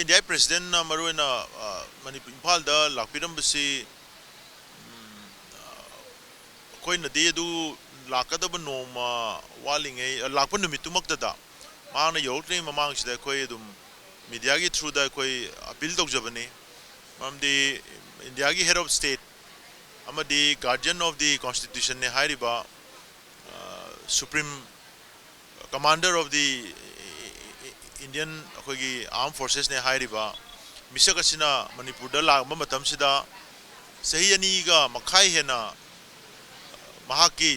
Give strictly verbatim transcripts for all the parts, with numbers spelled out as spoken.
ꯏꯟꯗꯤꯌꯥꯒꯤ ꯄ꯭ꯔꯦꯁꯤꯗꯦꯟꯅ ꯃꯔꯨꯑꯣꯏꯅ, ꯑ, ꯃꯅꯤꯄꯨꯔ, ꯏꯝꯐꯥꯜꯗ ꯂꯥꯛꯄꯤꯔꯝꯕꯁꯤ, ꯎꯝ, ꯑ, ꯑꯩꯈꯣꯏꯅꯗꯤ ꯑꯗꯨ ꯂꯥꯛꯀꯗꯕ ꯅꯣꯡꯃ ꯋꯥꯠꯂꯤꯉꯩ, ꯑ, ꯂꯥꯛꯄ ꯅꯨꯃꯤꯠꯇꯨꯃꯛꯇꯗ ꯃꯍꯥꯛꯅ ꯌꯧꯔꯛꯇ꯭ꯔꯤꯉꯩ ꯃꯃꯥꯡꯁꯤꯗ ꯑꯩꯈꯣꯏ ꯑꯗꯨꯝ ꯃꯤꯗꯤꯌꯥꯒꯤ ꯊ꯭ꯔꯨꯗ ꯑꯩꯈꯣꯏ ꯑꯄꯤꯜ ꯇꯧꯖꯕꯅꯤ꯫ ꯃꯔꯝꯗꯤ ꯏꯟꯗꯤꯌꯥꯒꯤ ꯍꯦꯗ ꯑꯣꯐ ꯁ꯭ꯇꯦꯠ ꯑꯃꯗꯤ ꯒꯥꯔꯗꯤꯌꯟ ꯑꯣꯐ ꯗꯤ ꯀꯣꯟꯁꯇꯤꯇ꯭ꯌꯨꯁꯟꯅꯦ ꯍꯥꯏꯔꯤꯕ, ꯑ, supreme commander of the Indian ꯑꯩꯈꯣꯏꯒꯤ ꯑꯥꯔꯝ ꯐꯣꯔꯁꯦꯁꯅꯦ ꯍꯥꯏꯔꯤꯕ ꯃꯤꯁꯛ ꯑꯁꯤꯅ ꯃꯅꯤꯄꯨꯔꯗ ꯂꯥꯛꯂꯝꯕ ꯃꯇꯝꯁꯤꯗ ꯆꯍꯤ ꯑꯅꯤꯒ ꯃꯈꯥꯏ ꯍꯦꯟꯅ ꯃꯍꯥꯛꯀꯤ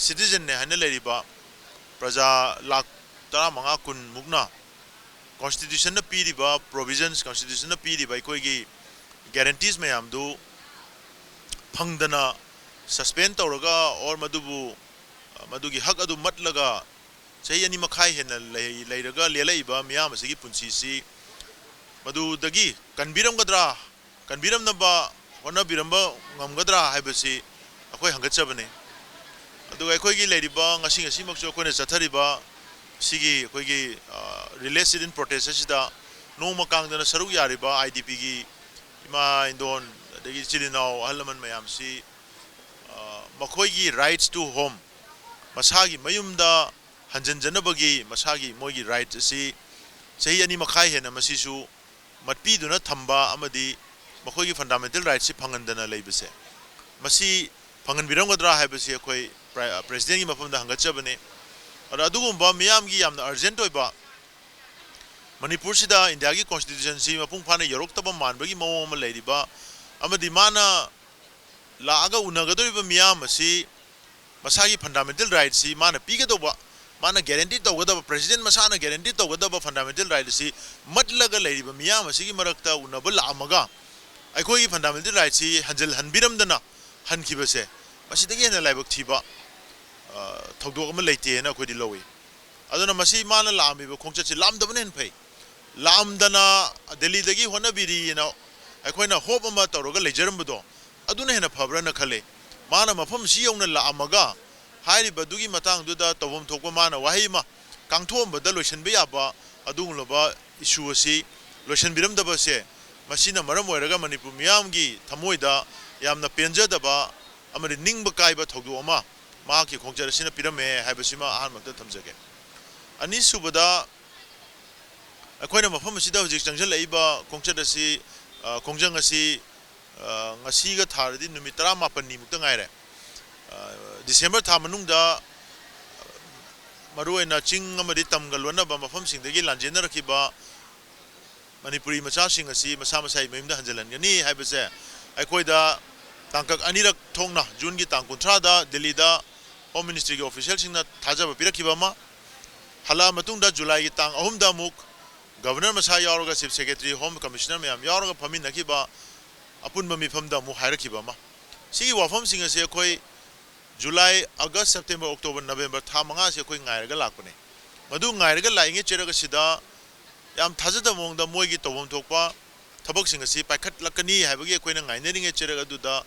ꯁꯤꯇꯤꯖꯟꯅꯦ ꯍꯥꯏꯅ ꯂꯩꯔꯤꯕ ꯄ꯭ꯔꯖꯥ ꯂꯥꯈ ꯇꯔꯥꯃꯉꯥ ꯀꯨꯟꯃꯨꯛꯅ ꯀꯣꯟꯁꯇꯤꯇ꯭ꯌꯨꯁꯟꯅ ꯄꯤꯔꯤꯕ ꯄ꯭ꯔꯣꯚꯤꯖꯟꯁ, ꯀꯣꯟꯁꯇꯤꯇ꯭ꯌꯨꯁꯟꯅ ꯄꯤꯔꯤꯕ ꯑꯩꯈꯣꯏꯒꯤ ꯒꯦꯔꯦꯟꯇꯤꯁ ꯃꯌꯥꯝꯗꯨ ꯐꯪꯗꯅ ꯁꯁꯄꯦꯟ ꯇꯧꯔꯒ, ꯑꯣꯔ ꯃꯗꯨꯕꯨ, ꯃꯗꯨꯒꯤ ꯍꯛ ꯑꯗꯨ ꯃꯠꯂꯒ ꯆꯍꯤ ꯑꯅꯤ ꯃꯈꯥꯏ ꯍꯦꯟꯅ ꯂꯩ-, ꯂꯩꯔꯒ ꯂꯦꯜꯂꯛꯏꯕ ꯃꯤꯌꯥꯝ ꯑꯁꯤꯒꯤ ꯄꯨꯟꯁꯤꯁꯤ ꯃꯗꯨꯗꯒꯤ ꯀꯟꯕꯤꯔꯝꯒꯗ꯭ꯔꯥ, ꯀꯟꯕꯤꯔꯝꯅꯕ ꯍꯣꯠꯅꯕꯤꯔꯝꯕ ꯉꯝꯒꯗ꯭ꯔꯥ ꯍꯥꯏꯕꯁꯤ ꯑꯩꯈꯣꯏ ꯍꯪꯒꯠꯆꯕꯅꯤ꯫ ꯑꯗꯨꯒ ꯑꯩꯈꯣꯏꯒꯤ ꯂꯩꯔꯤꯕ ꯉꯁꯤ ꯉꯁꯤꯃꯛꯁꯨ ꯑꯩꯈꯣꯏꯅ ꯆꯠꯊꯔꯤꯕ ꯁꯤꯒꯤ ꯑꯩꯈꯣꯏꯒꯤ, ꯑ, ꯔꯤꯂꯦ ꯁꯤꯠ ꯏꯟ ꯄ꯭ꯔꯣꯇꯦꯁ ꯑꯁꯤꯗ ꯅꯣꯡꯃ ꯀꯥꯡꯗꯅ ꯁꯔꯨꯛ ꯌꯥꯔꯤꯕ ꯑꯥꯏ ꯗꯤ ꯄꯤꯒꯤ ꯏꯃꯥ ꯏꯟꯗꯣꯟ, ꯑꯗꯒꯤ ꯏꯆꯤꯜ ꯏꯅꯥꯎ, ꯑꯍꯜ ꯂꯃꯟ ꯃꯌꯥꯝꯁꯤ, ꯑ, ꯃꯈꯣꯏꯒꯤ rights to home, ꯃꯁꯥꯒꯤ ꯃꯌꯨꯝꯗ ꯍꯟꯖꯤꯟꯖꯅꯕꯒꯤ ꯃꯁꯥꯒꯤ ꯃꯣꯏꯒꯤ ꯔꯥꯏꯠ ꯑꯁꯤ ꯆꯍꯤ ꯑꯅꯤ ꯃꯈꯥꯏ ꯍꯦꯟꯅ ꯃꯁꯤꯁꯨ ꯃꯠꯄꯤꯗꯨꯅ ꯊꯝꯕ ꯑꯃꯗꯤ ꯃꯈꯣꯏꯒꯤ ꯐꯟꯗꯥꯃꯦꯟꯇꯦꯜ ꯔꯥꯏꯠꯁꯤ ꯐꯪꯍꯟꯗꯅ ꯂꯩꯕꯁꯦ, ꯃꯁꯤ ꯐꯪꯍꯟꯕꯤꯔꯝꯒꯗ꯭ꯔꯥ ꯍꯥꯏꯕꯁꯤ ꯑꯩꯈꯣꯏ ꯄ꯭ꯔ-, ꯄ꯭ꯔꯦꯁꯤꯗꯦꯟꯒꯤ ꯃꯐꯝꯗ ꯍꯪꯒꯠꯆꯕꯅꯤ꯫ ꯑꯗ ꯑꯗꯨꯒꯨꯝꯕ ꯃꯤꯌꯥꯝꯒꯤ ꯌꯥꯝꯅ ꯑꯔꯖꯦꯟꯠ ꯑꯣꯏꯕ, ꯃꯅꯤꯄꯨꯔꯁꯤꯗ ꯏꯟꯗꯤꯌꯥꯒꯤ ꯀꯣꯟꯁꯇꯤꯇ꯭ꯌꯨꯁꯟꯁꯤ ꯃꯄꯨꯡ ꯐꯥꯅ ꯌꯧꯔꯛꯇꯕ ꯃꯥꯟꯕꯒꯤ ꯃꯑꯣꯡ ꯑꯃ ꯂꯩꯔꯤꯕ ꯑꯃꯗꯤ ꯃꯥꯅ ꯂꯥꯛꯑꯒ ꯎꯅꯒꯗꯧꯔꯤꯕ ꯃꯤꯌꯥꯝ ꯑꯁꯤ ꯃꯁꯥꯒꯤ ꯐꯟꯗꯥꯃꯦꯟꯇꯦꯜ ꯔꯥꯏꯠꯁꯤ ꯃꯥꯅ ꯄꯤꯒꯗꯧꯕ, ꯃꯥꯅ ꯒꯦꯔꯦꯟꯇꯤ ꯇꯧꯒꯗꯕ, ꯄ꯭ꯔꯦꯁꯤꯗꯦꯟ ꯃꯁꯥꯅ ꯒꯦꯔꯦꯟꯇꯤ ꯇꯧꯒꯗꯕ ꯐꯟꯗꯥꯃꯦꯟꯇꯦꯜ ꯔꯥꯏꯠ ꯑꯁꯤ ꯃꯠꯂꯒ ꯂꯩꯔꯤꯕ ꯃꯤꯌꯥꯝ ꯑꯁꯤꯒꯤ ꯃꯔꯛꯇ ꯎꯅꯕ ꯂꯥꯛꯑꯝꯃꯒ ꯑꯩꯈꯣꯏꯒꯤ ꯐꯟꯗꯥꯃꯦꯟꯇꯦꯜ ꯔꯥꯏꯠꯁꯤ ꯍꯟꯖꯤꯜꯍꯟꯕꯤꯔꯝꯗꯅ ꯍꯟꯈꯤꯕꯁꯦ, ꯃꯁꯤꯗꯒꯤ ꯍꯦꯟꯅ ꯂꯥꯏꯕꯛ ꯊꯤꯕ, ꯑ, ꯊꯧꯗꯣꯛ ꯑꯃ ꯂꯩꯇꯦ ꯍꯥꯏꯅ ꯑꯩꯈꯣꯏꯗꯤ ꯂꯧꯏ꯫ ꯑꯗꯨꯅ ꯃꯁꯤ ꯃꯥꯅ ꯂꯥꯛꯑꯝꯃꯤꯕ ꯈꯣꯡꯆꯠꯁꯤ ꯂꯥꯛꯑꯝꯗꯕꯅ ꯍꯦꯟꯅ ꯐꯩ꯫ ꯂꯥꯛꯑꯝꯗꯅ ꯗꯦꯜꯂꯤꯗꯒꯤ ꯍꯣꯠꯅꯕꯤꯔꯤꯅ ꯑꯩꯈꯣꯏꯅ ꯍꯣꯞ ꯑꯃ ꯇꯧꯔꯒ ꯂꯩꯖꯔꯝꯕꯗꯣ, ꯑꯗꯨꯅ ꯍꯦꯟꯅ ꯐꯕ꯭ꯔꯅ ꯈꯜꯂꯤ꯫ ꯃꯥꯅ ꯃꯐꯝꯁꯤ ꯌꯧꯅ ꯂꯥꯛꯑꯝꯃꯒ ꯍꯥꯏꯔꯤꯕꯗꯨꯒꯤ ꯃꯇꯥꯡꯗꯨꯗ ꯇꯧꯐꯝ ꯊꯣꯛꯄ ꯃꯥꯅ ꯋꯥꯍꯩ ꯑꯃ ꯀꯥꯡꯊꯣꯛꯑꯝꯕꯗ ꯂꯣꯏꯁꯤꯟꯕ ꯌꯥꯕ ꯑꯗꯨꯒꯨꯝꯂꯕ ꯏꯁꯨ ꯑꯁꯤ ꯂꯣꯏꯁꯤꯟꯕꯤꯔꯝꯗꯕꯁꯦ, ꯃꯁꯤꯅ ꯃꯔꯝ ꯑꯣꯏꯔꯒ ꯃꯅꯤꯄꯨꯔ ꯃꯤꯌꯥꯝꯒꯤ ꯊꯃꯣꯏꯗ ꯌꯥꯝꯅ ꯄꯦꯟꯖꯗꯕ ꯑꯃꯗꯤ ꯅꯤꯡꯕ ꯀꯥꯏꯕ ꯊꯧꯗꯣꯛ ꯑꯃ ꯃꯍꯥꯛꯀꯤ ꯈꯣꯡꯆꯠ ꯑꯁꯤꯅ ꯄꯤꯔꯝꯃꯦ ꯍꯥꯏꯕꯁꯤꯃ ꯑꯍꯥꯟꯕꯗ ꯊꯝꯖꯒꯦ꯫ ꯑꯅꯤꯁꯨꯕꯗ, ꯑꯩꯈꯣꯏꯅ ꯃꯐꯝ ꯑꯁꯤꯗ ꯍꯧꯖꯤꯛ ꯆꯪꯁꯤꯜꯂꯛꯏꯕ ꯈꯣꯡꯆꯠ ꯑꯁꯤ, ꯑ, ꯈꯣꯡꯖꯪ ꯑꯁꯤ, ꯑ, ꯉꯁꯤꯒ ꯊꯥꯔꯗꯤ ꯅꯨꯃꯤꯠ ꯇꯔꯥꯃꯥꯄꯟꯅꯤꯃꯨꯛꯇ ꯉꯥꯏꯔꯦ꯫ ꯑ, ꯗꯤꯁꯦꯝꯕꯔ ꯊꯥ ꯃꯅꯨꯡꯗ, ꯑ, ꯃꯔꯨꯑꯣꯏꯅ ꯆꯤꯡ ꯑꯃꯗꯤ ꯇꯝꯒ ꯂꯣꯟꯅꯕ ꯃꯐꯝꯁꯤꯡꯗꯒꯤ ꯂꯥꯟꯖꯦꯟꯅꯔꯛꯈꯤꯕ ꯃꯅꯤꯄꯨꯔꯤ ꯃꯆꯥꯁꯤꯡ ꯑꯁꯤ ꯃꯁꯥ ꯃꯁꯥꯒꯤ ꯃꯌꯨꯝꯗ ꯍꯟꯖꯤꯜꯍꯟꯒꯅꯤ ꯍꯥꯏꯕꯁꯦ ꯑꯩꯈꯣꯏꯗ ꯇꯥꯡꯀꯛ ꯑꯅꯤꯔꯛ ꯊꯣꯛꯅ, ꯖꯨꯟꯒꯤ ꯇꯥꯡ ꯀꯨꯟꯊ꯭ꯔꯥꯗ ꯗꯤꯜꯂꯤꯗ ꯍꯣꯝ ꯃꯤꯅꯤꯁꯇ꯭ꯔꯤꯒꯤ ꯑꯣꯐꯤꯁꯤꯌꯦꯜꯁꯤꯡꯅ ꯊꯥꯖꯕ ꯄꯤꯔꯛꯈꯤꯕ ꯑꯃ, ꯍꯜꯂꯛꯑ ꯃꯇꯨꯡꯗ ꯖꯨꯂꯥꯏꯒꯤ ꯇꯥꯡ ꯑꯍꯨꯝꯗ ꯑꯃꯨꯛ ꯒꯕꯔꯅꯔ ꯃꯁꯥ ꯌꯥꯎꯔꯒ, ꯆꯤꯐ ꯁꯦꯀ꯭ꯔꯦꯇꯔꯤ, ꯍꯣꯝ ꯀꯃꯤꯁꯅꯔ ꯃꯌꯥꯝ ꯌꯥꯎꯔꯒ ꯐꯝꯃꯤꯟꯅꯈꯤꯕ ꯑꯄꯨꯟꯕ ꯃꯤꯐꯝꯗ ꯑꯃꯨꯛ ꯍꯥꯏꯔꯛꯈꯤꯕ ꯑꯃ꯫ ꯁꯤꯒꯤ ꯋꯥꯐꯝꯁꯤꯡ ꯑꯁꯤ ꯑꯩꯈꯣꯏ ꯖꯨꯂꯥꯏ, ꯑꯥꯒꯁ, ꯁꯦꯞꯇꯦꯝꯕꯔ, ꯑꯣꯛꯇꯣꯕꯔ, ꯅꯕꯦꯝꯕꯔ ꯊꯥ ꯃꯉꯥꯁꯤ ꯑꯩꯈꯣꯏ ꯉꯥꯏꯔꯒ ꯂꯥꯛꯄꯅꯦ꯫ ꯃꯗꯨ ꯉꯥꯏꯔꯒ ꯂꯥꯛꯏꯉꯩ ꯆꯩꯔꯛ ꯑꯁꯤꯗ ꯌꯥꯝ ꯊꯥꯖꯗꯕ ꯃꯑꯣꯡꯗ ꯃꯣꯏꯒꯤ ꯇꯧꯐꯝ ꯊꯣꯛꯄ ꯊꯕꯛꯁꯤꯡ ꯑꯁꯤ ꯄꯥꯏꯈꯠꯂꯛꯀꯅꯤ ꯍꯥꯏꯕꯒꯤ ꯑꯩꯈꯣꯏꯅ ꯉꯥꯏꯅꯔꯤꯉꯩ ꯆꯩꯔꯛ ꯑꯗꯨꯗ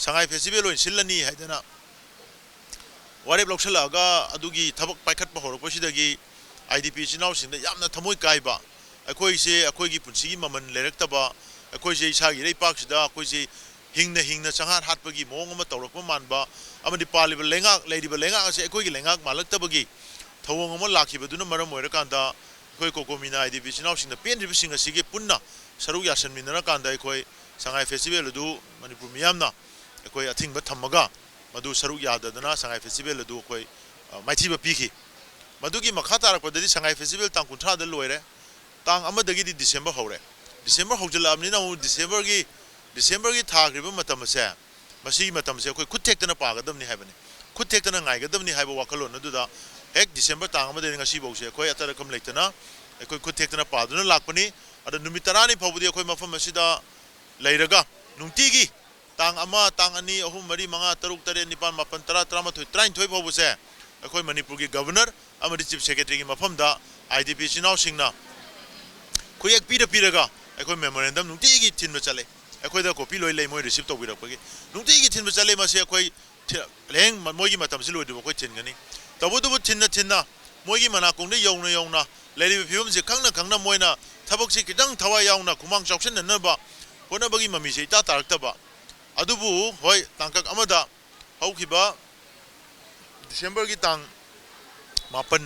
ꯁꯉꯥꯏ ꯐꯦꯁꯇꯤꯚꯦꯜ ꯑꯣꯏꯅ ꯁꯤꯜꯂꯅꯤ ꯍꯥꯏꯗꯅ ꯋꯥꯔꯦꯞ ꯂꯧꯁꯤꯜꯂꯛꯑꯒ, ꯑꯗꯨꯒꯤ ꯊꯕꯛ ꯄꯥꯏꯈꯠꯄ ꯍꯧꯔꯛꯄꯁꯤꯗꯒꯤ ꯑꯥꯏ ꯗꯤ ꯄꯤ ꯏꯆꯤꯟ ꯏꯅꯥꯎꯁꯤꯡꯗ ꯌꯥꯝꯅ ꯊꯃꯣꯏ ꯀꯥꯏꯕ, ꯑꯩꯈꯣꯏꯁꯦ ꯑꯩꯈꯣꯏꯒꯤ ꯄꯨꯟꯁꯤꯒꯤ ꯃꯃꯜ ꯂꯩꯔꯛꯇꯕ, ꯑꯩꯈꯣꯏꯁꯦ ꯏꯁꯥꯒꯤ ꯏꯔꯩꯄꯥꯛꯁꯤꯗ ꯑꯩꯈꯣꯏꯁꯦ ꯍꯤꯡꯅ ꯍꯤꯡꯅ ꯆꯪꯍꯥꯠ ꯍꯥꯠꯄꯒꯤ ꯃꯑꯣꯡ ꯑꯃ ꯇꯧꯔꯛꯄ ꯃꯥꯟꯕ ꯑꯃꯗꯤ ꯄꯥꯜꯂꯤꯕ ꯂꯩꯉꯥꯛ, ꯂꯩꯔꯤꯕ ꯂꯩꯉꯥꯛ ꯑꯁꯤ ꯑꯩꯈꯣꯏꯒꯤ ꯂꯩꯉꯥꯛ ꯃꯥꯜꯂꯛꯇꯕꯒꯤ ꯊꯧꯑꯣꯡ ꯑꯃ ꯂꯥꯛꯈꯤꯕꯗꯨꯅ ꯃꯔꯝ ꯑꯣꯏꯔꯀꯥꯟꯗ, ꯑꯩꯈꯣꯏ ꯀꯣꯀꯣꯃꯤꯅ ꯑꯥꯏ ꯗꯤ ꯄꯤ ꯏꯆꯤꯟ ꯏꯅꯥꯎꯁꯤꯡꯗ ꯄꯦꯟꯗ꯭ꯔꯤꯕꯁꯤꯡ ꯑꯁꯤꯒꯤ ꯄꯨꯟꯅ ꯁꯔꯨꯛ ꯌꯥꯁꯟꯃꯤꯟꯅꯔꯀꯥꯟꯗ ꯑꯩꯈꯣꯏ ꯁꯉꯥꯏ ꯐꯦꯁꯇꯤꯚꯦꯜ ꯑꯗꯨ ꯃꯅꯤꯄꯨꯔ ꯃꯤꯌꯥꯝꯅ ꯑꯩꯈꯣꯏ ꯑꯊꯤꯡꯕ ꯊꯝꯃꯒ ꯃꯗꯨ ꯁꯔꯨꯛ ꯌꯥꯗꯗꯅ ꯁꯉꯥꯏ ꯐꯦꯁꯇꯤꯚꯦꯜ ꯑꯗꯨ ꯑꯩꯈꯣꯏ, ꯑ, ꯃꯥꯏꯊꯤꯕ ꯄꯤꯈꯤ꯫ ꯃꯗꯨꯒꯤ ꯃꯈꯥ ꯇꯥꯔꯛꯄꯗꯗꯤ ꯁꯉꯥꯏ ꯐꯦꯁꯇꯤꯚꯦꯜ ꯇꯥꯡ ꯀꯨꯟꯊ꯭ꯔꯥꯗ ꯂꯣꯏꯔꯦ, ꯇꯥꯡ ꯑꯃꯗꯒꯤꯗꯤ ꯗꯤꯁꯦꯝꯕꯔ ꯍꯧꯔꯦ꯫ ꯗꯤꯁꯦꯝꯕꯔ ꯍꯧꯖꯤꯜꯂꯛꯑꯕꯅꯤꯅ ꯑꯃꯨꯛ ꯗꯤꯁꯦꯝꯕꯔꯒꯤ, ꯗꯤꯁꯦꯝꯕꯔꯒꯤ ꯊꯥꯈ꯭ꯔꯤꯕ ꯃꯇꯝ ꯑꯁꯦ, ꯃꯁꯤꯒꯤ ꯃꯇꯝꯁꯦ ꯑꯩꯈꯣꯏ ꯈꯨꯠ ꯊꯦꯛꯇꯅ ꯄꯥꯒꯗꯕꯅꯤ ꯍꯥꯏꯕꯅꯤ, ꯈꯨꯠ ꯊꯦꯛꯇꯅ ꯉꯥꯏꯒꯗꯕꯅꯤ ꯍꯥꯏꯕ ꯋꯥꯈꯜꯂꯣꯟ ꯑꯗꯨꯗ ꯍꯦꯛ ꯗꯤꯁꯦꯝꯕꯔ ꯇꯥꯡ ꯑꯃꯗꯒꯤ ꯉꯁꯤꯐꯥꯎꯁꯦ ꯑꯩꯈꯣꯏ ꯑꯇꯠ ꯑꯈꯝ ꯂꯩꯇꯅ ꯑꯩꯈꯣꯏ ꯈꯨꯠ ꯊꯦꯛꯇꯅ ꯄꯥꯗꯨꯅ ꯂꯥꯛꯄꯅꯤ꯫ ꯑꯗꯣ ꯅꯨꯃꯤꯠ ꯇꯔꯥꯅꯤ ꯐꯥꯎꯕꯗꯤ ꯑꯩꯈꯣꯏ ꯃꯐꯝ ꯑꯁꯤꯗ ꯂꯩꯔꯒ ꯅꯨꯡꯇꯤꯒꯤ ꯇꯥꯡ ꯑꯃ, ꯇꯥꯡ ꯑꯅꯤ, ꯑꯍꯨꯝ, ꯃꯔꯤ, ꯃꯉꯥ, ꯇꯔꯨꯛ, ꯇꯔꯦꯠ, ꯅꯤꯄꯥꯜ, ꯃꯥꯄꯜ, ꯇꯔꯥ, ꯇꯔꯥꯃꯥꯊꯣꯏ, ꯇꯔꯥꯅꯤꯊꯣꯏ ꯐꯥꯎꯕꯁꯦ ꯑꯩꯈꯣꯏ ꯃꯅꯤꯄꯨꯔꯒꯤ ꯒꯕꯔꯅꯔ ꯑꯃꯗꯤ ꯆꯤꯐ ꯁꯦꯀ꯭ꯔꯦꯇꯔꯤꯒꯤ ꯃꯐꯝꯗ ꯑꯥꯏ ꯗꯤ ꯄꯤ ꯏꯆꯤꯟ ꯏꯅꯥꯎꯁꯤꯡꯅ ꯈꯨꯌꯦꯛ ꯄꯤꯔ ꯄꯤꯔꯒ ꯑꯩꯈꯣꯏ ꯃꯦꯃꯣꯔꯦꯟꯗꯝ ꯅꯨꯡꯇꯤꯒꯤ ꯊꯤꯟꯕ ꯆꯠꯂꯦ꯫ ꯑꯩꯈꯣꯏꯗ ꯀꯣꯄꯤ ꯂꯣꯏ ꯂꯩ, ꯃꯣꯏ ꯔꯤꯁꯤꯞ ꯇꯧꯕꯤꯔꯛꯄꯒꯤ꯫ ꯅꯨꯡꯇꯤꯒꯤ ꯊꯤꯟꯕ ꯆꯠꯂꯦ꯫ ꯃꯁꯤ ꯑꯩꯈꯣꯏ ꯊꯤ-, ꯍꯌꯦꯡ ꯃ-, ꯃꯣꯏꯒꯤ ꯃꯇꯝꯁꯤ ꯂꯣꯏꯗ꯭ꯔꯤꯕ ꯑꯩꯈꯣꯏ ꯊꯤꯟꯒꯅꯤ꯫ ꯇꯧꯕꯇꯕꯨ ꯊꯤꯟꯅ ꯊꯤꯟꯅ ꯃꯣꯏꯒꯤ ꯃꯅꯥꯀꯣꯡꯗ ꯌꯧꯅ ꯌꯧꯅ ꯂꯩꯔꯤꯕ ꯐꯤꯕꯝꯁꯦ ꯈꯪꯅ ꯈꯪꯅ ꯃꯣꯏꯅ ꯊꯕꯛꯁꯤ ꯈꯤꯇꯪ ꯊꯋꯥꯏ ꯌꯥꯎꯅ ꯈꯨꯃꯥꯡ ꯆꯥꯎꯁꯤꯟꯅꯅꯕ ꯍꯣꯠꯅꯕꯒꯤ ꯃꯃꯤꯁꯦ ꯏꯇꯥ ꯇꯥꯔꯛꯇꯕ꯫ ꯑꯗꯨꯕꯨ ꯍꯣꯏ, ꯇꯥꯡꯀꯛ ꯑꯃꯗ ꯍꯧꯈꯤꯕ ꯗꯤꯁꯦꯝꯕꯔꯒꯤ ꯇꯥꯡ ꯃꯥꯄꯟ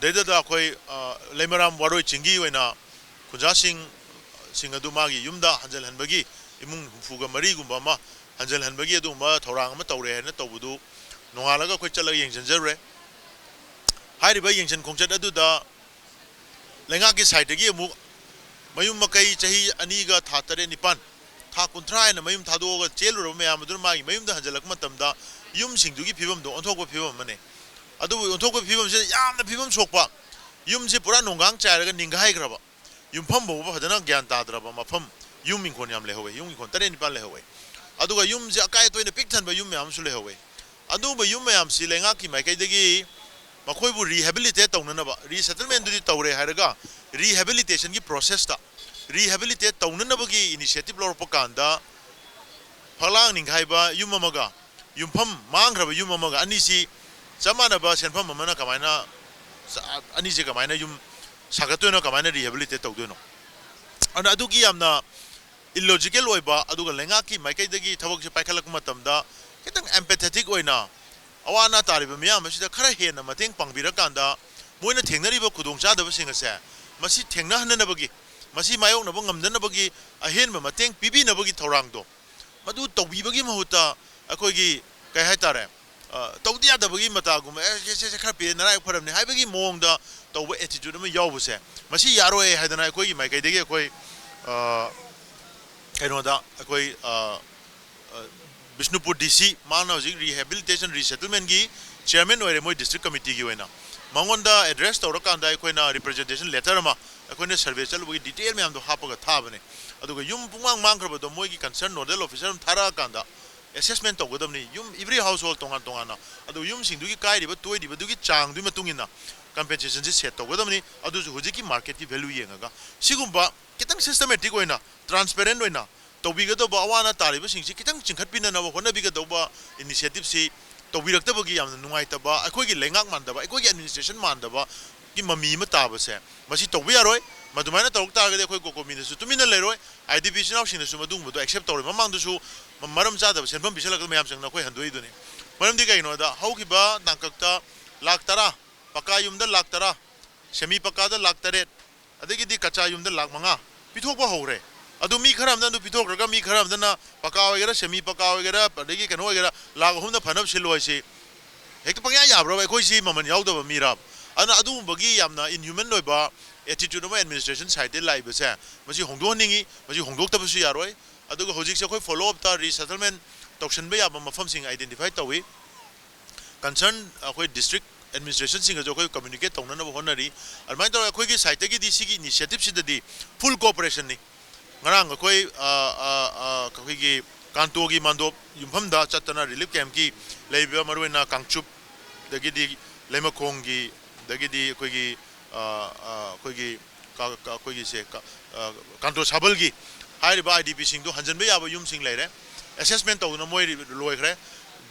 ꯗꯩꯗꯗ ꯑꯩꯈꯣꯏ, ꯑ, ꯂꯩꯃꯔꯥꯝ ꯋꯥꯔꯣꯏ ꯆꯤꯡꯒꯤ ꯑꯣꯏꯅ ꯈꯨꯟꯖꯥꯁꯤꯡ, ꯁꯤꯡ ꯑꯗꯨ ꯃꯥꯒꯤ ꯌꯨꯝꯗ ꯍꯟꯖꯤꯜꯍꯟꯕꯒꯤ, ꯏꯃꯨꯡ ꯍꯨꯝꯐꯨꯒ ꯃꯔꯤꯒꯨꯝꯕ ꯑꯃ ꯍꯟꯖꯤꯜꯍꯟꯕꯒꯤ ꯑꯗꯨꯒꯨꯝꯕ ꯊꯧꯔꯥꯡ ꯑꯃ ꯇꯧꯔꯦ ꯍꯥꯏꯅ ꯇꯧꯕꯗꯨ ꯅꯣꯡꯉꯥꯜꯂꯒ ꯑꯩꯈꯣꯏ ꯆꯠꯂꯒ ꯌꯦꯡꯁꯤꯟꯖꯔꯨꯔꯦ꯫ ꯍꯥꯏꯔꯤꯕ ꯌꯦꯡꯁꯤꯟ ꯈꯣꯡꯆꯠ ꯑꯗꯨꯗ ꯂꯩꯉꯥꯛꯀꯤ ꯁꯥꯏꯠꯇꯒꯤ ꯑꯃꯨꯛ ꯃꯌꯨꯝ ꯃꯀꯩ ꯆꯍꯤ ꯑꯅꯤꯒ ꯊꯥ ꯇꯔꯦꯠ ꯅꯤꯄꯥꯟ, ꯊꯥ ꯀꯨꯟꯊ꯭ꯔꯥ ꯍꯥꯏꯅ ꯃꯌꯨꯝ ꯊꯥꯗꯣꯛꯑꯒ ꯆꯦꯜꯂꯨꯔꯕ ꯃꯌꯥꯝ ꯑꯗꯨꯅ ꯃꯥꯒꯤ ꯃꯌꯨꯝꯗ ꯍꯟꯖꯤꯜꯂꯛꯄ ꯃꯇꯝꯗ ꯌꯨꯝꯁꯤꯡꯗꯨꯒꯤ ꯐꯤꯕꯝꯗꯣ ꯑꯣꯟꯊꯣꯛꯄ ꯐꯤꯕꯝ ꯑꯃꯅꯦ꯫ ꯑꯗꯨꯕꯨ ꯑꯣꯟꯊꯣꯛꯄ ꯐꯤꯕꯝꯁꯤꯗ ꯌꯥꯝꯅ ꯐꯤꯕꯝ ꯁꯣꯛꯄ, ꯌꯨꯝꯁꯤ ꯄꯨꯔꯥ ꯅꯣꯡꯒꯥꯡ ꯆꯥꯏꯔꯒ ꯅꯤꯡꯒꯥꯏꯈ꯭ꯔꯕ, ꯌꯨꯝꯐꯝ ꯐꯥꯎꯕ ꯐꯖꯅ ꯒ꯭ꯌꯥꯟ ꯇꯥꯗ꯭ꯔꯕ ꯃꯐꯝ, ꯌꯨꯝ ꯏꯪꯈꯣꯜ ꯌꯥꯝ ꯂꯩꯍꯧꯋꯦ, ꯌꯨꯝ ꯏꯪꯈꯣꯜ ꯇꯔꯦꯠ ꯅꯤꯄꯥꯜ ꯂꯩꯍꯧꯋꯦ꯫ ꯑꯗꯨꯒ ꯌꯨꯝꯁꯦ ꯑꯀꯥꯏ ꯑꯇꯣꯏꯅ ꯄꯤꯛ ꯊꯟꯕ ꯌꯨꯝ ꯃꯌꯥꯝ ꯑꯃꯁꯨ ꯂꯩꯍꯧꯋꯦ꯫ ꯑꯗꯨꯒꯨꯝꯕ ꯌꯨꯝ ꯃꯌꯥꯝꯁꯤ ꯂꯩꯉꯥꯛꯀꯤ ꯃꯥꯏꯀꯩꯗꯒꯤ ꯃꯈꯣꯏꯕꯨ rehabilitate ꯇꯧꯅꯅꯕ, resettlement ꯗꯨꯗꯤ ꯇꯧꯔꯦ ꯍꯥꯏꯔꯒ, rehabilitation ꯒꯤ process ꯇ rehabilitate ꯇꯧꯅꯅꯕꯒꯤ initiative ꯂꯧꯔꯛꯄ ꯀꯥꯟꯗ, ꯐꯛꯂꯥꯡ ꯅꯤꯡꯈꯥꯏꯕ ꯌꯨꯝ ꯑꯃꯒ ꯌꯨꯝꯐꯝ ꯃꯥꯡꯈ꯭ꯔꯕ ꯌꯨꯝ ꯑꯃꯒ, ꯑꯅꯤꯁꯤ ꯆꯞ ꯃꯥꯟꯅꯕ ꯁꯦꯟꯐꯝ ꯑꯃꯅ ꯀꯃꯥꯏꯅ, ꯑꯅꯤꯁꯦ ꯀꯃꯥꯏꯅ ꯌꯨꯝ ꯁꯥꯒꯠꯇꯣꯏꯅꯣ, ꯀꯃꯥꯏꯅ rehabilitate ꯇꯧꯗꯣꯏꯅꯣ? ꯑꯗꯨꯅ ꯑꯗꯨꯒꯤ ꯌꯥꯝꯅ illogical ꯑꯣꯏꯕ, ꯑꯗꯨꯒ ꯂꯩꯉꯥꯛꯀꯤ ꯃꯥꯏꯀꯩꯗꯒꯤ ꯊꯕꯛꯁꯦ ꯄꯥꯏꯈꯠꯂꯛꯄ ꯃꯇꯝꯗ ꯈꯤꯇꯪ empathetic ꯑꯣꯏꯅ ꯑꯋꯥ ꯑꯅꯥ ꯇꯥꯔꯤꯕ ꯃꯤꯌꯥꯝ ꯑꯁꯤꯗ ꯈꯔ ꯍꯦꯟꯅ ꯃꯇꯦꯡ ꯄꯥꯡꯕꯤꯔꯀꯥꯟꯗ, ꯃꯣꯏꯅ ꯊꯦꯡꯅꯔꯤꯕ ꯈꯨꯗꯣꯡꯆꯥꯗꯕꯁꯤꯡ ꯑꯁꯦ ꯃꯁꯤ ꯊꯦꯡꯅꯍꯟꯅꯅꯕꯒꯤ, ꯃꯁꯤ ꯃꯥꯌꯣꯛꯅꯕ ꯉꯝꯅꯅꯕꯒꯤ ꯑꯍꯦꯟꯕ ꯃꯇꯦꯡ ꯄꯤꯕꯤꯅꯕꯒꯤ ꯊꯧꯔꯥꯡꯗꯣ, ꯃꯗꯨ ꯇꯧꯕꯤꯕꯒꯤ ꯃꯍꯨꯠꯇ ꯑꯩꯈꯣꯏꯒꯤ, ꯀꯩ ꯍꯥꯏꯇꯥꯔꯦ, ꯑ, ꯇꯧꯗ ꯌꯥꯗꯕꯒꯤ ꯃꯇꯥꯒꯨꯝꯕ, "ꯑꯦ, ꯁꯦ, ꯁꯦ, ꯁꯦ, ꯈꯔ ꯄꯤꯔꯦ, ꯅꯔꯥꯏꯕꯛ ꯐꯔꯕꯅꯤ" ꯍꯥꯏꯕꯒꯤ ꯃꯑꯣꯡꯗ ꯇꯧꯕ attitude ꯑꯃ ꯌꯥꯎꯕꯁꯦ, ꯃꯁꯤ ꯌꯥꯔꯣꯏ ꯍꯥꯏꯗꯅ ꯑꯩꯈꯣꯏꯒꯤ ꯃꯥꯏꯀꯩꯗꯒꯤ ꯑꯩꯈꯣꯏ, ꯑ, ꯀꯩꯅꯣꯗ ꯑꯩꯈꯣꯏ, ꯑ, ꯑ, ꯕꯤꯁꯅꯨꯄꯨꯔ D C, ꯃꯥꯅ ꯍꯧꯖꯤꯛ rehabilitation resettlement ꯒꯤ chairman ꯑꯣꯏꯔꯦ ꯃꯣꯏ district committee ꯒꯤ ꯑꯣꯏꯅ꯫ ꯃꯉꯣꯟꯗ address ꯇꯧꯔꯀꯥꯟꯗ ꯑꯩꯈꯣꯏꯅ representation letter ꯑꯃ, ꯑꯩꯈꯣꯏꯅ survey ꯆꯠꯂꯨꯕꯒꯤ detail ꯃꯌꯥꯝꯗꯣ ꯍꯥꯞꯄꯒ ꯊꯥꯕꯅꯦ꯫ ꯑꯗꯨꯒ ꯌꯨꯝ ꯄꯨꯡꯃꯥꯡ ꯃꯥꯡꯈ꯭ꯔꯕꯗꯣ ꯃꯣꯏꯒꯤ concern nodal officer ꯑꯃ ꯊꯥꯔꯛꯑꯀꯥꯟꯗ assessment ꯇꯧꯒꯗꯕꯅꯤ꯫ ꯌꯨꯝ, every household ꯇꯣꯉꯥꯟ ꯇꯣꯉꯥꯟꯅ꯫ ꯑꯗꯨꯒ ꯌꯨꯝꯁꯤꯡꯗꯨꯒꯤ ꯀꯥꯏꯔꯤꯕ ꯇꯣꯏꯔꯤꯕꯗꯨꯒꯤ ꯆꯥꯡꯗꯨꯒꯤ ꯃꯇꯨꯡ ꯏꯟꯅ compensation ꯁꯦ set ꯇꯧꯒꯗꯕꯅꯤ꯫ ꯑꯗꯨꯁꯨ ꯍꯧꯖꯤꯛꯀꯤ market ꯀꯤ value ꯌꯦꯡꯉꯒ꯫ ꯁꯤꯒꯨꯝꯕ ꯈꯤꯇꯪ systematic ꯑꯣꯏꯅ, transparent ꯑꯣꯏꯅ ꯇꯧꯕꯤꯒꯗꯧꯕ, ꯑꯋꯥ ꯑꯅꯥ ꯇꯥꯔꯤꯕꯁꯤꯡꯁꯤ ꯈꯤꯇꯪ ꯆꯤꯡꯈꯠꯄꯤꯅꯅꯕ ꯍꯣꯠꯅꯕꯤꯒꯗꯧꯕ initiative ꯁꯤ ꯇꯧꯕꯤꯔꯛꯇꯕꯒꯤ ꯌꯥꯝꯅ ꯅꯨꯡꯉꯥꯏꯇꯕ, ꯑꯩꯈꯣꯏꯒꯤ ꯂꯩꯉꯥꯛ ꯃꯥꯟꯗꯕ, ꯑꯩꯈꯣꯏꯒꯤ administration ꯃꯥꯟꯗꯕꯒꯤ ꯃꯃꯤ ꯑꯃ ꯇꯥꯕꯁꯦ, ꯃꯁꯤ ꯇꯧꯕ ꯌꯥꯔꯣꯏ꯫ ꯃꯗꯨꯃꯥꯏꯅ ꯇꯧꯔꯛ ꯇꯥꯔꯒꯗꯤ ꯑꯩꯈꯣꯏ ꯀꯣꯀꯣꯃꯤꯗꯁꯨ ꯇꯨꯃꯤꯟꯅ ꯂꯩꯔꯣꯏ꯫ ꯑꯥꯏ ꯗꯤ ꯄꯤ ꯏꯆꯤꯟ ꯏꯅꯥꯎꯁꯤꯡꯅꯁꯨ ꯃꯗꯨꯒꯨꯝꯕꯗꯣ ꯑꯦꯛꯁꯦꯞ ꯇꯧꯔꯣꯏ꯫ ꯃꯃꯥꯡꯗꯁꯨ ꯃ-, ꯃꯔꯝ ꯆꯥꯗꯕ ꯁꯦꯟꯐꯝ ꯄꯤꯁꯜꯂꯛꯇꯅ ꯃꯌꯥꯝ ꯆꯪꯗꯅ ꯑꯩꯈꯣꯏ ꯍꯟꯗꯣꯛꯏꯗꯨꯅꯤ꯫ ꯃꯔꯝꯗꯤ ꯀꯩꯒꯤꯅꯣꯗ, ꯍꯧꯈꯤꯕ ꯇꯥꯡꯀꯛꯇ ꯂꯥꯛ ꯇꯔꯥ, ꯄꯀꯥ ꯌꯨꯝꯗ ꯂꯥꯛ ꯇꯔꯥ, ꯁꯦꯃꯤ ꯄꯀꯥꯗ ꯂꯥꯛ ꯇꯔꯦꯠ, ꯑꯗꯒꯤꯗꯤ ꯀꯆꯥ ꯌꯨꯝꯗ ꯂꯥꯛ ꯃꯉꯥ ꯄꯤꯊꯣꯛꯄ ꯍꯧꯔꯦ꯫ ꯑꯗꯨ ꯃꯤ ꯈꯔ ꯑꯃꯅ ꯑꯗꯨ ꯄꯤꯊꯣꯛꯈ꯭ꯔꯒ, ꯃꯤ ꯈꯔ ꯑꯃꯗꯅ ꯄꯀꯥ ꯑꯣꯏꯒꯦꯔꯥ, ꯁꯦꯃꯤ ꯄꯀꯥ ꯑꯣꯏꯒꯦꯔꯥ, ꯑꯗꯒꯤ ꯀꯩꯅꯣ ꯑꯣꯏꯒꯦꯔꯥ, ꯂꯥꯛ ꯑꯍꯨꯝꯗ ꯐꯅꯕ ꯁꯤꯜꯂꯣ ꯍꯥꯏꯁꯤ ꯍꯦꯛꯇ ꯄꯪꯌꯥ ꯌꯥꯕ꯭ꯔꯕ? ꯑꯩꯈꯣꯏꯁꯤ ꯃꯃꯜ ꯌꯥꯎꯗꯕ ꯃꯤꯔꯕ? ꯑꯗꯨꯅ ꯑꯗꯨꯒꯨꯝꯕꯒꯤ ꯌꯥꯝꯅ inhuman ꯑꯣꯏꯕ attitude ꯑꯃ administration sideꯇꯒꯤ ꯂꯥꯛꯏꯕꯁꯦ, ꯃꯁꯤ ꯍꯣꯡꯗꯣꯛꯍꯟꯅꯤꯡꯉꯤ꯫ ꯃꯁꯤ ꯍꯣꯡꯗꯣꯛꯇꯕꯁꯨ ꯌꯥꯔꯣꯏ꯫ ꯑꯗꯨꯒ ꯍꯧꯖꯤꯛꯁꯦ ꯑꯩꯈꯣꯏ follow upꯇ resettlement ꯇꯧꯁꯟꯕ ꯌꯥꯕ ꯃꯐꯝꯁꯤꯡ identify ꯇꯧꯏ꯫ Concern ꯑꯩꯈꯣꯏ district administrationꯁꯤꯡꯒꯁꯨ ꯑꯩꯈꯣꯏ communicate ꯇꯧꯅꯅꯕ ꯍꯣꯠꯅꯔꯤ꯫ ꯑꯗꯨꯃꯥꯏꯅ ꯇꯧꯔꯒ ꯑꯩꯈꯣꯏꯒꯤ sideꯇꯒꯤꯗꯤ ꯁꯤꯒꯤ initiativeꯁꯤꯗꯗꯤ full cooperationꯅꯤ꯫ ꯉꯔꯥꯡ ꯑꯩꯈꯣꯏ, ꯑ, ꯑ, ꯑ, ꯑꯩꯈꯣꯏꯒꯤ ꯀꯥꯟꯇꯣꯒꯤ ꯃꯥꯟꯗꯣꯞ ꯌꯨꯝꯐꯝꯗ ꯆꯠꯇꯅ relief campꯀꯤ ꯂꯩꯔꯤꯕ ꯃꯔꯨꯑꯣꯏꯅ ꯀꯥꯡꯆꯨꯞ, ꯑꯗꯒꯤꯗꯤ ꯂꯩꯃꯈꯣꯡꯒꯤ, ꯑꯗꯒꯤꯗꯤ ꯑꯩꯈꯣꯏꯒꯤ, ꯑ, ꯑ, ꯑꯩꯈꯣꯏꯒꯤ ꯀ-, ꯀ-, ꯑꯩꯈꯣꯏꯒꯤꯁꯦ ꯀ-, ꯑ, ꯀꯥꯟꯇꯣ ꯁꯥꯕꯜꯒꯤ ꯍꯥꯏꯔꯤꯕ IDPꯁꯤꯡꯗꯨ ꯍꯟꯖꯟꯕ ꯌꯥꯕ ꯌꯨꯝꯁꯤꯡ ꯂꯩꯔꯦ꯫ Assessment ꯇꯧꯗꯨꯅ ꯃꯣꯏ ꯂꯣꯏꯈ꯭ꯔꯦ꯫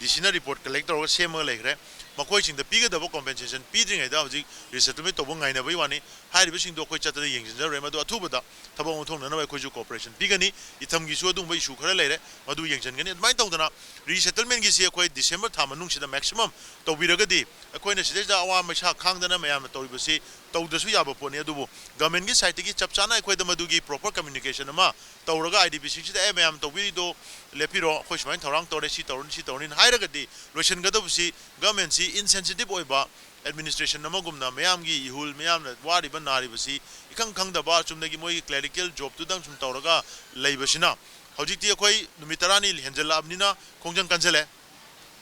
DCꯅ report collect ꯇꯧꯔꯒ ꯁꯦꯝꯃꯒ ꯂꯩꯈ꯭ꯔꯦ꯫ ꯃꯈꯣꯏꯁꯤꯡꯗ ꯄꯤꯒꯗꯕ compensation ꯄꯤꯗ꯭ꯔꯤꯉꯩꯗ ꯍꯧꯖꯤꯛ resettlement ꯇꯧꯕ ꯉꯥꯏꯅꯕꯒꯤ ꯋꯥꯅꯤ꯫ ꯍꯥꯏꯔꯤꯕꯁꯤꯡꯗꯣ ꯑꯩꯈꯣꯏ ꯆꯠꯇꯅ ꯌꯦꯡꯁꯤꯟꯖꯔꯨꯔꯦ꯫ ꯃꯗꯨ ꯑꯊꯨꯕꯗ ꯊꯕꯛ ꯑꯣꯟꯊꯣꯛꯅꯅꯕ ꯑꯩꯈꯣꯏꯁꯨ cooperation ꯄꯤꯒꯅꯤ꯫ ꯏꯊꯝꯒꯤꯁꯨ ꯑꯗꯨꯒꯨꯝꯕ issue ꯈꯔ ꯂꯩꯔꯦ, ꯃꯗꯨ ꯌꯦꯡꯁꯤꯟꯒꯅꯤ꯫ ꯑꯗꯨꯃꯥꯏꯅ ꯇꯧꯗꯅ resettlementꯒꯤꯁꯤ ꯑꯩꯈꯣꯏ December ꯊꯥ ꯃꯅꯨꯡꯁꯤꯗ maximum ꯇꯧꯕꯤꯔꯒꯗꯤ, ꯑꯩꯈꯣꯏꯅ ꯁꯤꯗꯩꯗ ꯑꯋꯥ ꯃꯩꯁꯥ ꯈꯥꯡꯗꯅ ꯃꯌꯥꯝꯅ ꯇꯧꯔꯤꯕꯁꯤ ꯇꯧꯗ꯭ꯔꯁꯨ ꯌꯥꯕ ꯄꯣꯠꯅꯤ꯫ ꯑꯗꯨꯕꯨ governmentꯀꯤ sideꯇꯒꯤ ꯆꯞ ꯆꯥꯅ ꯑꯩꯈꯣꯏꯗ ꯃꯗꯨꯒꯤ proper communication ꯑꯃ ꯇꯧꯔꯒ, IDPꯁꯤꯡꯁꯤꯗ, "ꯑꯦ, ꯃꯌꯥꯝ ꯇꯧꯕꯤꯔꯤꯗꯣ ꯂꯦꯞꯄꯤꯔꯣ, ꯑꯩꯈꯣꯏ ꯁꯨꯃꯥꯏꯅ ꯊꯧꯔꯥꯡ ꯇꯧꯔꯦ, ꯁꯤ ꯇꯧꯔꯅꯤ, ꯁꯤ ꯇꯧꯔꯅꯤ" ꯍꯥꯏꯔꯒꯗꯤ ꯂꯣꯏꯁꯤꯟꯒꯗꯕꯁꯤ governmentꯁꯤ insensitive ꯑꯣꯏꯕ administration ꯑꯃꯒꯨꯝꯅ ꯃꯌꯥꯝꯒꯤ ꯏꯍꯨꯜ, ꯃꯌꯥꯝꯅ ꯋꯥꯔꯤꯕ ꯅꯥꯔꯤꯕꯁꯤ ꯏꯈꯪ ꯈꯪꯗꯕ, ꯆꯨꯝꯅꯒꯤ ꯃꯣꯏꯒꯤ clerical jobꯇꯨꯗꯪ ꯁꯨꯝ ꯇꯧꯔꯒ ꯂꯩꯕꯁꯤꯅ, ꯍꯧꯖꯤꯛꯇꯤ ꯑꯩꯈꯣꯏ ꯅꯨꯃꯤꯠ ꯇꯔꯥꯅꯤ ꯍꯦꯟꯖꯜꯂꯛꯑꯕꯅꯤꯅ ꯈꯣꯡꯖꯪ ꯀꯟꯖꯜꯂꯦ꯫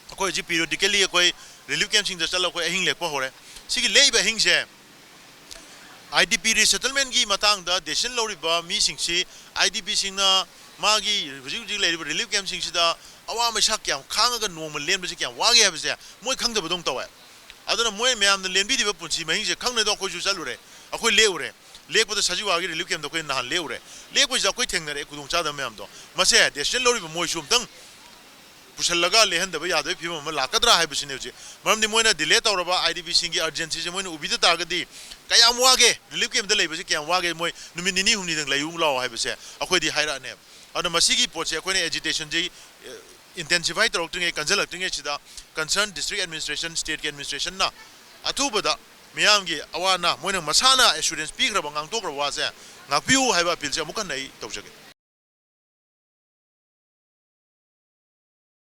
ꯑꯩꯈꯣꯏ ꯍꯧꯖꯤꯛ periodically ꯑꯩꯈꯣꯏ relief campꯁꯤꯡꯗ ꯆꯠꯂꯒ ꯑꯩꯈꯣꯏ ꯑꯍꯤꯡ ꯂꯦꯛꯄ ꯍꯧꯔꯦ꯫ ꯁꯤꯒꯤ ꯂꯦꯛꯏꯕ ꯑꯍꯤꯡꯁꯦ IDP resettlementꯀꯤ ꯃꯇꯥꯡꯗ decision ꯂꯧꯔꯤꯕ ꯃꯤꯁꯤꯡꯁꯤ, IDPꯁꯤꯡꯅ ꯃꯥꯒꯤ ꯍꯧꯖꯤꯛ ꯍꯧꯖꯤꯛ ꯂꯩꯔꯤꯕ relief campꯁꯤꯡꯁꯤꯗ ꯑꯋꯥ ꯃꯩꯁꯥ ꯀꯌꯥꯝ ꯈꯥꯡꯉꯒ ꯅꯣꯡꯃ ꯂꯦꯟꯕꯁꯤ ꯀꯌꯥꯝ ꯋꯥꯒꯦ ꯍꯥꯏꯕꯁꯦ ꯃꯣꯏ ꯈꯪꯗꯕꯗꯧꯅ ꯇꯧꯋꯦ꯫ ꯑꯗꯨꯅ ꯃꯣꯏ ꯃꯌꯥꯝꯅ ꯂꯦꯟꯕꯤꯔꯤꯕ ꯄꯨꯟꯁꯤ ꯃꯍꯤꯡꯁꯦ ꯈꯪꯅꯗꯣ ꯑꯩꯈꯣꯏꯁꯨ ꯆꯠꯂꯨꯔꯦ, ꯑꯩꯈꯣꯏ ꯂꯦꯛꯎꯔꯦ꯫ ꯂꯦꯛꯄꯗ ꯁꯖꯤꯋꯥꯒꯤ relief campꯇ ꯑꯩꯈꯣꯏ ꯅꯍꯥꯟ ꯂꯦꯛꯎꯔꯦ꯫ ꯂꯦꯛꯄꯁꯤꯗ ꯑꯩꯈꯣꯏ ꯊꯦꯡꯅꯔꯛꯑꯦ ꯈꯨꯗꯣꯡꯆꯥꯗꯕ ꯃꯌꯥꯝꯗꯣ꯫ ꯃꯁꯦ decision ꯂꯧꯔꯤꯕ ꯃꯣꯏꯁꯨ ꯑꯝꯇꯪ ꯄꯨꯁꯜꯂꯒ ꯂꯦꯡꯍꯟꯗꯕ ꯌꯥꯗꯕꯒꯤ ꯐꯤꯕꯝ ꯑꯃ ꯂꯥꯛꯀꯗ꯭ꯔꯥ ꯍꯥꯏꯕꯁꯤꯅꯦ ꯍꯧꯖꯤꯛ꯫ ꯃꯔꯝꯗꯤ ꯃꯣꯏꯅ delay ꯇꯧꯔꯕ IDPꯁꯤꯡꯒꯤ urgencyꯁꯦ ꯃꯣꯏꯅ ꯎꯕꯤꯗ ꯇꯥꯔꯒꯗꯤ ꯀꯌꯥꯝ ꯋꯥꯒꯦ, relief campꯇ ꯂꯩꯕꯁꯦ ꯀꯌꯥꯝ ꯋꯥꯒꯦ, ꯃꯣꯏ ꯅꯨꯃꯤꯠ ꯅꯤꯅꯤ ꯍꯨꯝꯅꯤꯗꯪ ꯂꯩꯌꯨ ꯂꯥꯛꯑꯣ ꯍꯥꯏꯕꯁꯦ ꯑꯩꯈꯣꯏꯗꯤ ꯍꯥꯏꯔꯛꯑꯅꯦꯕ꯫ ꯑꯗꯨꯅ ꯃꯁꯤꯒꯤ ꯄꯣꯠꯁꯦ ꯑꯩꯈꯣꯏꯅ agitationꯁꯤ intensify ꯇꯧꯔꯛꯇ꯭ꯔꯤꯉꯩ, ꯀꯟꯁꯤꯜꯂꯛꯇ꯭ꯔꯤꯉꯩꯁꯤꯗ concerned district administration, stateꯀꯤ administrationꯅ ꯑꯊꯨꯕꯗ ꯃꯤꯌꯥꯝꯒꯤ ꯑꯋꯥ ꯑꯅꯥ, ꯃꯣꯏꯅ ꯃꯁꯥꯅ assurance ꯄꯤꯈ꯭ꯔꯕ, ꯉꯥꯡꯊꯣꯛꯈ꯭ꯔꯕ ꯋꯥꯁꯦ ꯉꯥꯛꯄꯤꯌꯨ ꯍꯥꯏꯕ appealꯁꯦ ꯑꯃꯨꯛ ꯍꯟꯅ ꯑꯩ ꯇꯧꯖꯒꯦ꯫